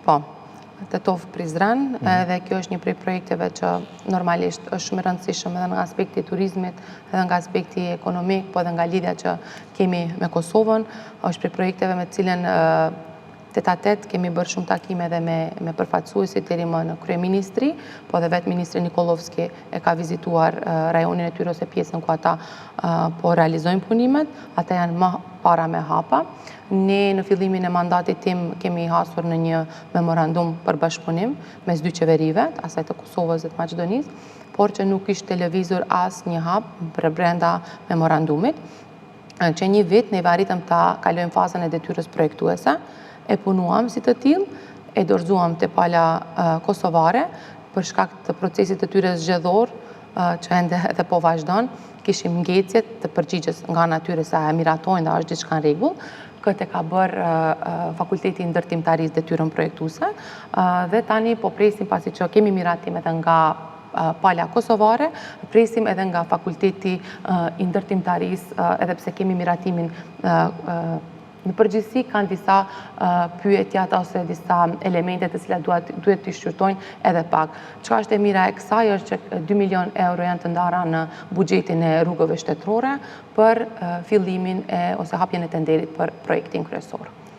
Po, Tetovë Prizren, mhm. edhe kjo është një prej projekteve që normalisht është shumë i rëndësishëm edhe nga aspekti i turizmit, edhe nga aspekti ekonomik, po edhe nga lidhja që kemi me Kosovën, është prej projekteve me të cilën tet-a-tet kemi bërë shumë takime edhe me, me përfaqësuesit deri më në kryeministri, po edhe vetë ministri Nikollovski e ka vizituar rajonin e tyre ose pjesën ku ata po realizojnë punimet, ata janë më para me hapa. Ne në fillimin e mandatit tim kemi hasur në një memorandum për bashkëpunim mes dy qeverive, asaj të Kosovës dhe të Maqedonisë, por që nuk ishte lëvizur asnjë hap brenda memorandumit. Që një vit ne arritëm ta kalojmë fazën e detyrës projektuese, e punuam si të tillë, e dorëzuam te pala kosovare për shkak të procesit të tyre zgjedhor, që ende edhe po vazhdon, kishim ngecje të përgjigjes nga ana e tyre se a e miratojnë dhe a është diçka në rregull. Këtë e ka bërë Fakulteti i Ndërtimtarisë detyrën projektuese dhe tani po presim pasi që kemi miratim edhe nga pala kosovare, presim edhe nga Fakulteti i Ndërtimtarisë edhe pse kemi miratimin Në përgjithësi kanë disa pyetje ata ose disa elemente të cilat duhet duhet t'i shqyrtojnë edhe pak. Çka është e mira e kësaj është që 2 milion euro janë të ndara në buxhetin e rrugëve shtetërore për fillimin e ose hapjen e tenderit për projektin kryesor.